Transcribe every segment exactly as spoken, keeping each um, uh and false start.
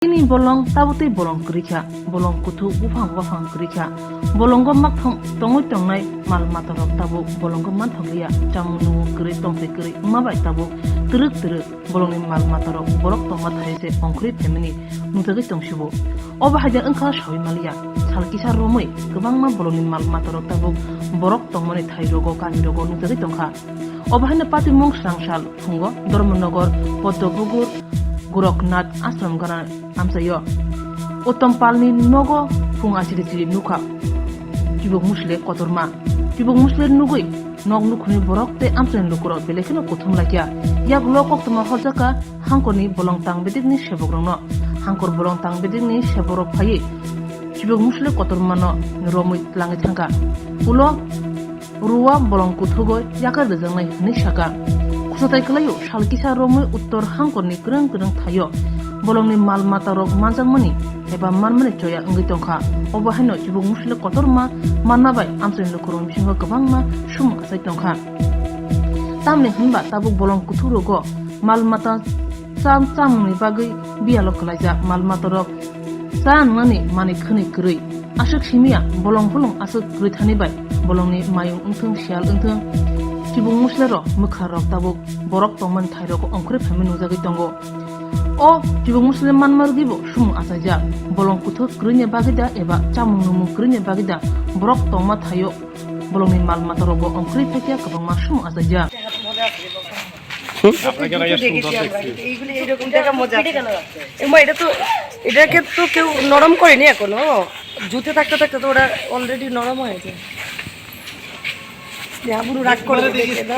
Chini bolong tabuk tei bolong kwrwi kha, bolong kuthuk buphang buphang kwrwi kha. Bolongo makthang tongwi tongnai mal matarok tabuk bolongo manthokliya, chamung nwngmung kwrwi tongthai kwrwi wngma bai tabuk twrwk twrwk bolongni mal matarok borok tongma thai se ongkhorwi phaimani nukjagwi tongsibo. Obo hai de wngkha sawi maliya, sal kisa romwi kwbangma bolongni mal matarok tabuk borok tongmani thai rogo kami rogo nukjagwi tongkha. Obo haino patimung swrangsal phungo Dharmanagar Padmapukur Gorakhnath Ashram gana amchaio. Uttam Palni nogo phung achiri chiri nukha chibuk musle kotorma. Chibuk musle nugwi nok nukhungni borok tei amchaini lukurok belai kheno kuthum laikya. Yagulo koktwma horjakha hangkorni bolong tang bedekni sebokrokno. Hangkor bolong tang bedekni sebokrok phaiwi chibuk musle kotormano romwi tlangwi thangkha. Ulo Rua bolong kuthugwi yakar rwjaknai hwnwi saka. Khwsatai kwlaio sal kisa romwi uttor hangkorni kwrwng kwrwng thaio bolongni mal matarok manjakmani eba manmani choya wngwi tongkha. Obo haino chibuk musle kotorma manma bai amchaini lukurokni bisingo kwbangma sumung achai tongkha. Tamni hwnba tabuk bolong kuthugrogo mal mata cham chamungni bagwi biyalo kwlaijak mal matarok cha wngnani manwi khwnwi kwrwi. Aswk simiya bolong bolong aswk kwrwi thani bai bolongni mayung wngthung siyal wngthung chibuk muslerok mwkharok tabuk borok tongmani thairogo ongkhorwi phaimani nukjagwi tongo. O chibuk musle manma rwgwibo sumung achaijak bolong kuthuk kwrwini bagwi da eba chamung nwngmung kwrwini bagwi da borok tongma thaio bolongni mal matarogo ongkhorwi phaikhe kwbangma sumung achaijak. আপনাকে না সুন্দর দেখছি। এইগুলি এইরকম জায়গা মজা আছে। এমা, এটা তো, এটাকে তো কেউ নরম করেনি এখনো। জুতে থাকতে থাকতে তো ওরা already নরম হয়ে যায়। স্নেহা বুড়ো রাগ করে দেখে না।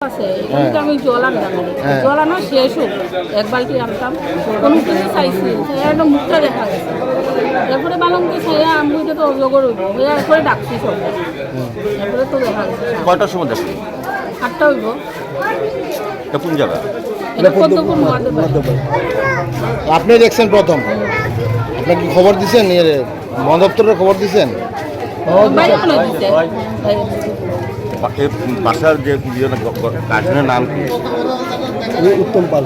আছে, হ্যাঁ। কিন্তু আমি জল আনতাম না। হ্যাঁ। জল আনা শেষ হোক, এক বালতি আনতাম, কোনো কিছু চাইছি, চাইয়া একদম মুখটা দেখা গেছে। এরপরে বালমকে চাইয়া আমি এটা তো অজগর হইব, হইয়া এরপরে ডাকছি সব। হুম। এরপরে তো দেখা গেছে। কয়টার সময় দেখলেন? আটটা হইব। এটা কোন জায়গা? এটা পদ্মপুর মহাদেব। মহাদেব। আপনি দেখছেন প্রথম? আপনাকে খবর দিছেন? ইয়ে, বন দপ্তরে খবর দিছেন? মোবাইল ফোনে দিছে। বা-, এ, বাসার যে ইয়ে না, গ-, গ-, গার্জেনের নাম কি? উত্তম পাল।